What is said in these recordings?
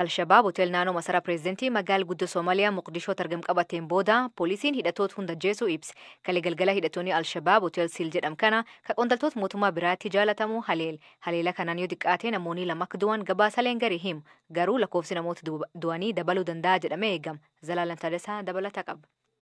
Alshabaab hotel naannoo masaraa pireezidantii magaala guddoo Somaaliyaa Moqdishootti argam qabateen booda poolisiin hidhattoota hunda ajjeesuu ibse. Kalee galgala hidhattoonni Alshabaab hotel Siil jedham kana kan qondaaltota mootummaa biraatti jaalatamu haleel. Haleela kanaan yoo xiqqaate namoonni 2 akka du'an gabaasaleen garii himu. Garuu lakkoofsi namoota du'anii dabaluu danda'a jedhamee eegama. Zalaalam Taaddasaa dabalata qaba.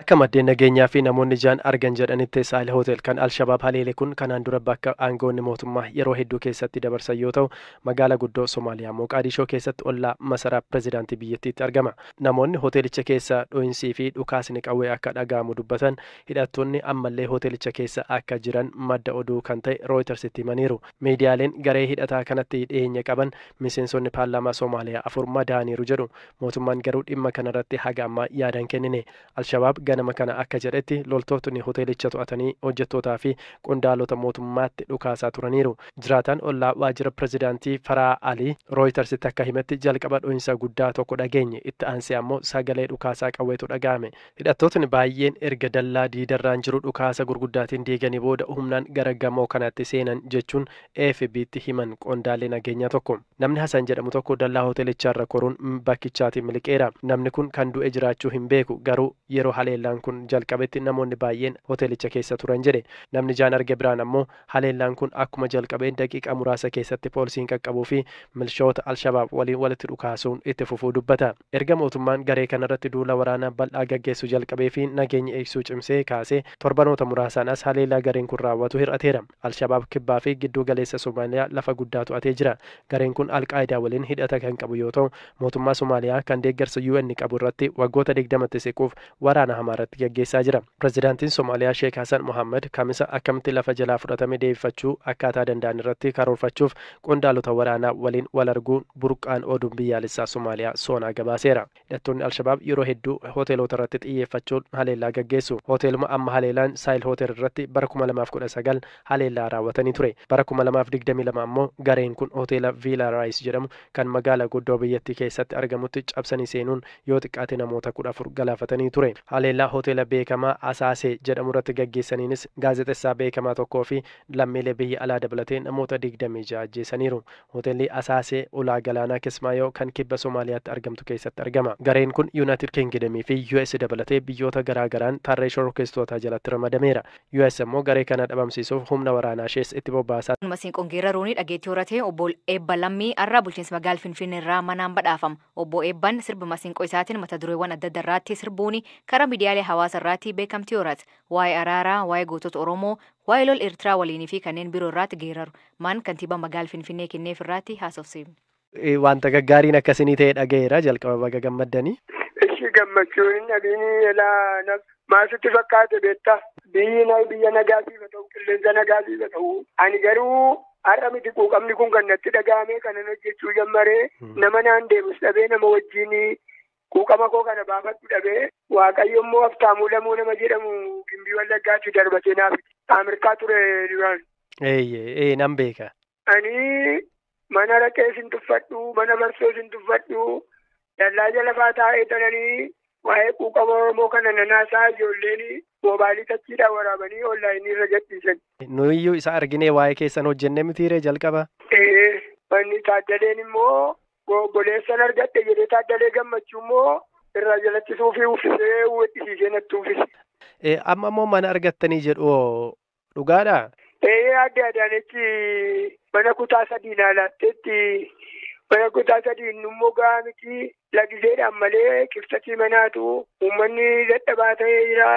Akka maddeen nageenyaa fi namoonni jaan argan jedhanitti Saayil Hotel kan Alshabaab haleele kun kanaan dura bakka aangoonni mootummaa yeroo hedduu keessatti dabarsan yoo ta'u, magaalaa guddoo Somaaliyaa Moqaadishoo keessatti ollaa masaraa pireezidaantii biyyattiitti argama. Namoonni hoteelicha keessa dho'insii fi dhukaasni qawwee akka dhaga'amu dubbatan hidhattoonni ammallee hoteelicha keessa akka jiran madda oduu kan ta'e Rooyitersitti himaniiru. Miidiyaaleen garee hidhataa kanatti dhiyeenya qaban miseensonni paarlaamaa Somaaliyaa 4 madaa'aniiru jedhu. Mootummaan garuu dhimma kanarratti haga ammaa yaada hin kennine. Alshabaab ganama kana akka jedhetti loltootni hoteelicha to'atanii hojjettootaa fi qondaalota mootummaatti dhukaasaa turaniiru. Jiraataan ollaa waajjira pireezidaantii Faraa Alii Rooyitersitti akka himetti jalqaba dho'insa guddaa tokko dhageenye, itti aansee ammoo sagalee dhukaasaa qawweetu dhaga'ame. Hidhattootni baay'een erga dallaa diidarraan jiru dhukaasa gurguddaatiin diiganii booda humnaan gara gamoo kanatti seenan jechuun AFP'tti himan qondaalli nageenyaa tokko. Namni Hasan jedhamu tokko dallaa hoteelichaarra koruun bakkichaatiin miliqeera. Namni kun kan du'e jiraachuu hin beeku, garuu yeroo haleellaan kun jalqabetti namoonni baay'een hoteelicha keessa turan jedhe. Namni jaan arge biraan ammoo haleellaan kun akkuma jalqabeen daqiiqaa muraasa keessatti poolisiin qaqqabuu fi milishoota Alshabaab waliin walitti dhukaasuun itti fufuu dubbata. Erga mootummaan garee kanarratti duula waraanaa bal'aa gaggeessuu jalqabee fi nageenya eegsisuu cimsee kaasee torbanoota muraasaan as haleellaa gareen kun raawwatu hir'ateera. Alshabaab kibbaa fi gidduu galeessa Somaaliyaa lafa guddaa to'atee jira. Gareen kun Alqaayidaa waliin hidhata kan qabu yoo ta'u, mootummaa Somaaliyaa kan deeggarsa UN qabu irratti waggoota 20tti siquuf waraana hamaa irratti gaggeessaa jira. Pireezidaantiin Somaaliyaa Sheek Hasan Mohaammed kamisa akkamitti lafa jalaa fudhatame deebifachuu akkaataa danda'an irratti karoorfachuuf qondaalota waraanaa waliin wal arguun burqaan oduun biyyaalessaa Somaaliyaa soonaa gabaaseera. Hidhattoonni Alshabaab yeroo hedduu hoteelota irratti xiyyeeffachuun haleellaa gaggeessu. Hoteeluma amma haleelaan Saayil Hotel irratti bara 2019 haleellaa raawwatanii ture. Bara 2022 ammoo gareen kun hoteela Viila Raayis jedhamu kan magaalaa guddoo biyyattii keessatti argamutti cabsanii seenuun yoo xiqqaate namoota 14 galaafatanii ture. Haleellaa hoteela beekamaa Asaasee jedhamu irratti gaggeessaniinis gaazexessaa beekamaa tokkoo fi lammiilee biyya alaa dabalatee namoota 26 ajjeesaniiru. Hoteelli Asaasee ulaa galaanaa Kismaayoo kan kibba Somaaliyaatti argamtu keessatti argama. Gareen kun Yuunaayitid Kingidemii fi US dabalatee biyyoota garaa garaan tarree shororkeessitootaa jalatti ramadameera. US immoo garee kana dhabamsiisuuf humna waraanaa ishees itti bobbaasaa. Masiinqoon geeraruun dhageettii horatee obbo Eebba Lammii har'a bulchiinsa magaalaa Finfinnee irraa manaan badhaafama. Obbo Eebban sirba masiinqoo isaatiin mata dureewwan adda addaa irratti sirbuun karaa miidiyaalee hawaasaa irratti beekamtii horate. Waa'ee araaraa, waa'ee gootota Oromoo, waa'ee lol Eertiraa waliinii fi kanneen biroo irratti geeraru. Maan kantiibaa magaalaa Finfinnee kenneef irratti haasofsiifne. Wanta gaggaariin akkasinii ta'e dhaga'eera, jalqaba baga gammaddanii. Ishi gammachuun hin dhabiin elaa maasitti fakkaate beektaa. Biyyi biyya nagaa siif haa ta'u, qilleensa nagaa siif haa ta'u. Ani garuu har'a miti quuqamni kun kan natti dhaga'ame kanan hojjechuu jammaree nama naan deemus dhabee nama wajjin quuqama koo kana baafadhu dhabee Waaqayyo immoo Haftaamuu Lamuu nama jedhamu Gimbii Wallaggaatti darbatee naaf Ameerikaa ture duraan. Eeyyee, nan beeka. Ani mana raqee sin tuffadhu, mana barsoo sin tuffadhu, dallaa jala faa taa'ee tananii waa'ee quuqama Oromoo kana nanaasaa ijoolleen moobaayilii tachiidhaan waraabanii onlaayinii irra gadhiisan. Nuyiyyuu isa arginee waa'ee keessan hojjennee mitiiree jalqaba. Ee, wanni Taaddaleen immoo obboleessan argadhe jedhee Taaddalee Gammachuu immoo irraa jalatti suufii uffisee uwwisiisee natti uffise. Amma immoo mana argattanii jedhu dhugaadhaa? Ee, adde Adaanechi mana kutaa 3 naa laatteetti. Mana kutaa 3 immoo gahaa miti lagiseedhaan malee qibsatii manaatu uummanni dadhabaa ta'ee jira.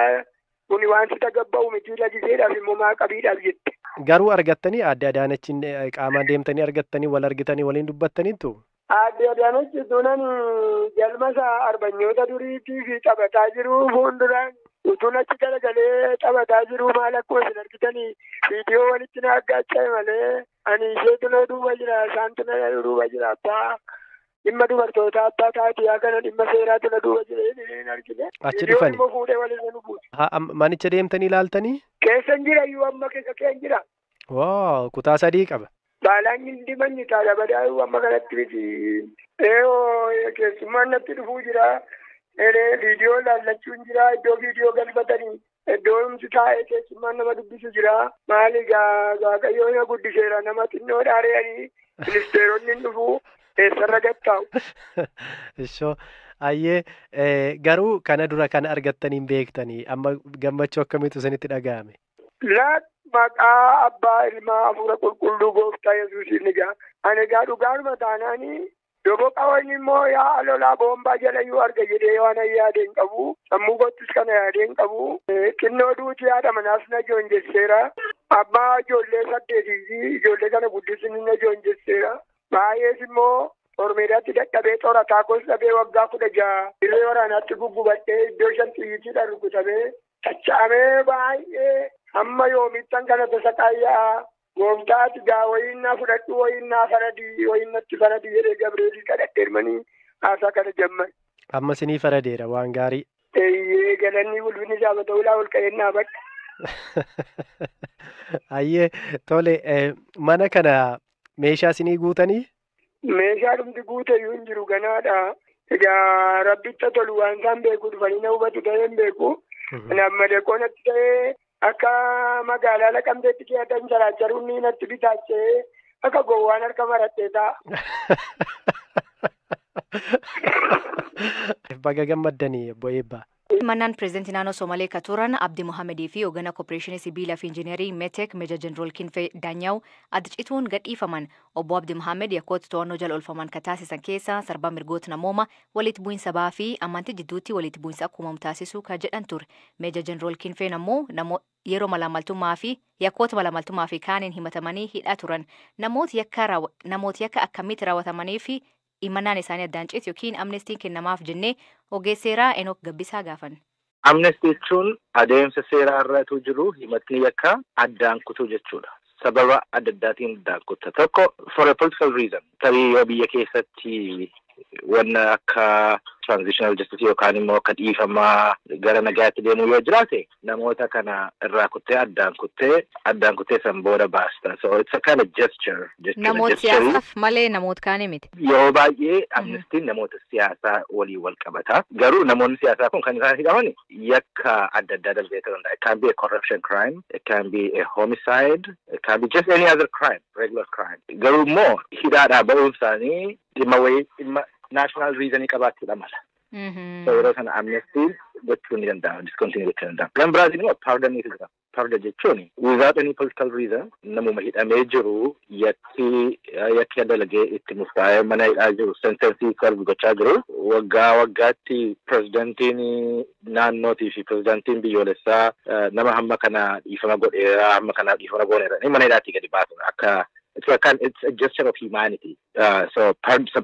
Kuni wanti tagabba'u miti lagiseedhaaf immoo maaqabiidhaaf jette. Garuu argattanii adde Adaanechiin qaamaan deemtanii argattanii wal argitanii waliin dubbattaniittu? Adde Adaanechi tunan jalma isaa arbanyoota duriitii fi taphataa jiru fuulduraan utuun achi garagalee taphataa jiru maal akkuma isin argitanii viidiyoo walitti na aggaacha'e malee ani isheetu na duuba jira, isaantu na duuba jira, abbaa dhimma dubartootaa abbaa taatiyaa kana dhimma seeraatu na duuba jira hin argine. Achi dhufani. Immoo fuudhee walirra nu buuse. Manicha deemtanii ilaaltanii? Keessa hin jira iyyuu amma keessa kee hin jira. Waa, kutaa 3 qaba. Baalaan hindi manyitaa dabadaa iyyuu amma kanatti miti. Eewoo keessummaan natti dhufuu jira. Viidiyoo laallachuun jira. Iddoo viidiyoo galfatanii iddoo humti taa'ee keessummaan nama dubbisu jira. Maali Waaqayyoon na guddiseera nama xinnoo dhaaree ministeeronni hin dhufu. Eessarra gattaa'u. Ishoo ayyee, garuu kana dura kana argattanii hin beektanii, amma gammachuu akkamiitu isinitti dhaga'ame? Laat maqaa abbaa, ilmaa, hafuura qulqulluu, gooftaa Yesuusiin egaa. Ani egaa dhugaanuma taanaanii doboqa wayni immoo yaa lolaa boombaa jalayyuu arga jedhee waan yaadee hin qabu. Sammuu kottis kana yaadee hin qabu. Xinnoo duuti haadha manaas na joonjesseera. Abbaa ijoollee 8 fi ijoollee kana guddisuun na joonjesseera. Baay'ees immoo Ormeedaatti dadhabee xorataa koos dhabee waggaa 16 dirree waraanaatti guggubadhee iddoo 5 xiyyiitiidhaan rukutamee tacha'amee baay'ee hamma yoomittan kana tasa qaayyaa gooftaati gaa wayiin naa fudhadhu, wayiin naa faradii, wayiin natti faradii jedhee Gabreelii kadhadhee hirmanii haasaa kana jamman. Amma isinii faradeera, waan gaarii. Eeyyee, galanni ulfinni isaa ta'uu laa ol ka'een dhaabadha. Ayyee, tole, mana kana meeshaa isinii guutanii? Meeshaa dhumti guuteyyuu hin jiru, ganaadha. Egaa rabbitta tolu waan isaan beeku dhufanii na hubatu ta'ee hin beeku. Kanaaf madeeqoo natti ta'ee akka magaalaa Laqamteetti keeyatan charaacharuun ni natti bitaachee akka gowwaan harka marattee ta'a. Baga gammaddanii, obbo Eebbaa. Mannaan pireezidantii naannoo Soomalee ka turan Abdii Mohamedii fi hoogganaa kooppareeshinii sibiilaa fi injiinarii Metek Meejar Jeneraal Kinfee Daanyaw adda cituun gadhiifaman. Obbo Abdii Mohamed yakkoota to'annoo jala oolfaman ka taasisan keessa sarbaa mirgoota namooma, walitti bu'iinsa sabaa fi amantii jidduutti walitti bu'iinsa akka uumamu taasisuu ka jedhan ture. Meejar Jeneraal Kinfeen ammoo yeroo malaamaltummaa fi yakkoota malaamaltummaa fi kaaniin himatamanii hidhaa turan. Namoota yakka akkamitti raawwatamanii fi himannaan isaanii addaan citu yookiin amnestiin kennamaaf jennee ogeessa seeraa Enook Gabbisaa gaafan. Amnestii jechuun adeemsa seeraa irra jiru himatni yakka addaan kutuu jechuudha. Sababa adda addaatiin addaan kutta. Tokko, for a political reason. Tarii yoo biyya keessatti wanna akka transitional justice yookaan immoo akka dhiifamaa gara nagaatti deemuu yoo jiraate, namoota kana irraa kuttee addaan kuttee san booda baasta. So it's a kind of gesture jechuudha. Namoota siyaasaaf malee namoota kaanii miti. Yeroo baay'ee amnestiin namoota siyaasaa waliin wal qabata. Garuu namoonni siyaasaa kun kan isaan hidhaman yakka adda addaa dalgee ta'uu danda'a. It can be a corruption crime, it can be a homicide, it can be just any other crime, regular crime. Garuu immoo hidhaadhaa ba'uun isaanii dhimma wayii, dhimma national reasonii qabaachuudha mala. So yeroo sana amnestiin gochuu ni danda'ama, discontinue gochuu ni danda'ama. Kan biraatiin immoo pardoniitu jira. Pardon jechuun without any political reason namuma hidhamee jiru, yakki yakki dalagee itti murtaa'ee mana hidhaa jiru, sentence serve gochaa jiru, waggaa waggaatti pirezidantiin naannootii fi pirezidantiin biyyoolessaa nama hamma kana dhiifama godheera, hamma kanaaf dhiifama gooneera, mana hidhaatii gadi baasu akka it's a gesture of humanity. So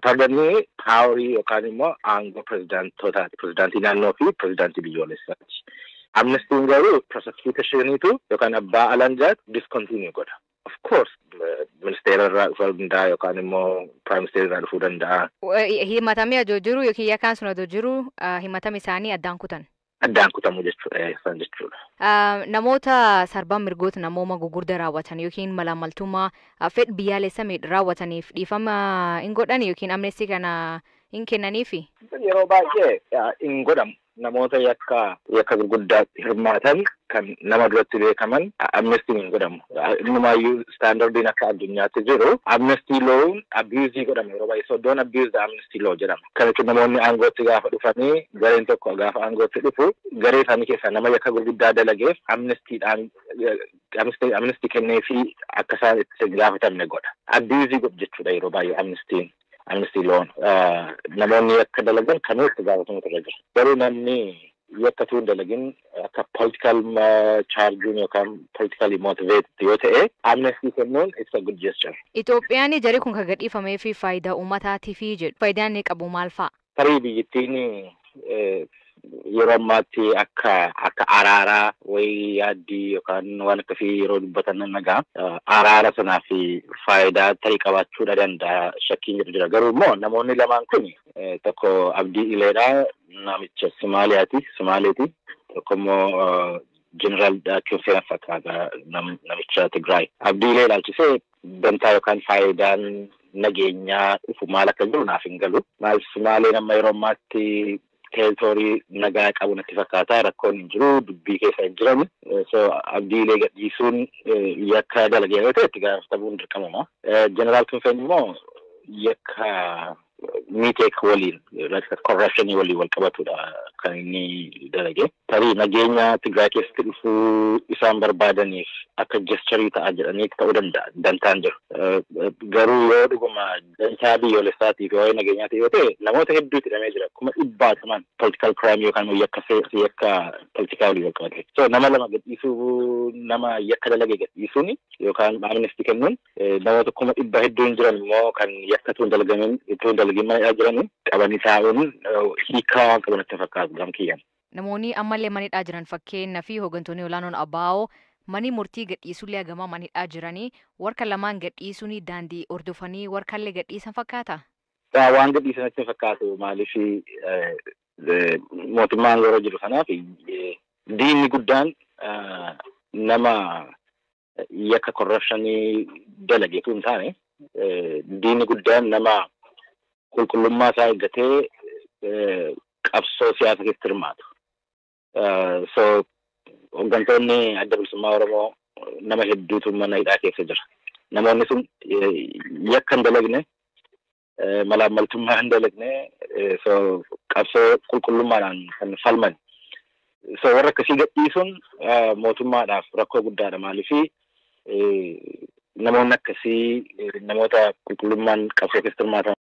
pardonii powerii yookaan immoo aangoo pirezidaantotaati. Pirezidaantii naannoo fi pirezidaantii biyyoolessaati. Amnestiin garuu prosecutioniitu yookaan abbaa alangaatu discontinue godha. Of course, ministeera irraa dhufuu danda'a yookaan immoo prime minister irraa dhufuu danda'a. Himatamee adoo jiru yookiin yakkaan sun adoo jiru himatama isaanii addaan kutan. Addaan kutamuu jechuudha, isaan jechuudha. Namoota sarbaan mirgoota namooma gugurda raawwatan yookiin malaamaltummaa fedh biyyaalessa raawwataniif dhiifama hin godhan yookiin amnestii kana hin kennaniifi? Yeroo baay'ee hin godhamu. Namoota yakka gurguddaa hirmaatan kan nama duratti beekaman amnestiin hin godhamu. Innumaayyuu standardiin akka addunyaatti jiru amnesty lawn abuse godhama yeroo baay'ee. So don't abuse the amnesty law jedhama. Kana jechuun namoonni aangootti gaafa dhufanii, gareen tokko gaafa aangootti dhufu, garee isaanii keessaa nama yakka gurguddaa dalageef amnestiidhaan amnesty kenneefii akka isaan itti hin gaafatamne godha. Abuse godhu jechuudha yeroo baay'ee amnestiin. Amnesty lawn namoonni yakka dalagan kamuu itti gaafatamutu irra jira. Garuu namni yakka utuu hin dalagin akka political charging yookaan politically motivated yoo ta'e, amnesty kennuun it's a good gesture. Itoophiyaan jarri kun kan gadhiifamee fi faayidaa uummataatiif jedhu. Faayidaan inni qabu maal fa'a? Tarii biyyattiin yeroo ammaatti akka araaraa wayii yaaddii yookaan waan akkasii yeroo dubbatan nan nagaa. Araara sanaa fi faayidaa tarii qabaachuudha danda'a shakkiin jedhu jira. Garuu immoo namoonni lamaan kun, tokko Abdii Ileedhaa, namicha Somaaliyaati, Somaaleeti. Tokko immoo Jeneraal Kinfee fakkaata, namicha Tigraay. Abdii Ilee ilaalchisee dantaa yookaan faayidaan nageenyaa dhufu maal akka jiru naaf hin galu. Maal, Sumaaleen amma yeroo ammaatti territory nagaa qabu natti fakkaata. Rakkoon hin jiru, dubbii keessa hin jiran. So Abdiilee gadhiisuun yakka dalagee yoo ta'e itti gaafatamuun dirqamuma. Jeneraal Kinfeen immoo Yakka METEC waliin, corruptionii waliin wal qabatudha kan inni dalage. Tarii nageenya Tigraay keessatti dhufuu isaan barbaadaniif akka gesturii ta'a jedhanii ta'uu danda'a, dantaan jiru. Garuu yoo dhuguma dantaa biyyoolessaatiif waa'ee nageenyaatiif yoo ta'e, namoota hedduutu hidhamee jira. 100,000 political crime yookaan yakka politikaa waliin wal qabate. So nama lama gadhiisuu, nama yakka dalage gadhiisuun yookaan amnesty kennuun, namoota 100,000 hedduun jiran immoo kan yakka tuun dalagamin tuun dalagin mana jiran qabanii taa'uun hiikaa waan qabu natti fakkaatu gamkiyyaan. Namoonni ammallee manidhaa jiran, fakkeenyaa fi hooggantoonni olaanoon ABO mani murtii gadhiisullee hagamaa manidhaa jiranii, warra lamaan gadhiisuun daandii hordofanii warra gadhiisan fakkaata. Waan gadhiisan natti fakkaatu. Maaliif, mootummaan yeroo jiru kanaaf diinni guddaan nama yakka corruptionii dalageetu hin taane, diinni guddaan nama qulqullummaa isaa eeggatee qabsoo siyaasa keessatti hirmaatu. So hooggantoonni Adda Bilisummaa Oromoo nama hedduutu mana hidhaa keessa jira. Namoonni sun yakka hin dalagne, malaammaltummaa hin dalagne, so qabsoo qulqullummaadhaan kan falman. So warra akkasii gadhiisuun mootummaadhaaf rakkoo guddaadha. Maaliifi, namoonni akkasii namoota qulqullummaan qabsoo keessatti hirmaatan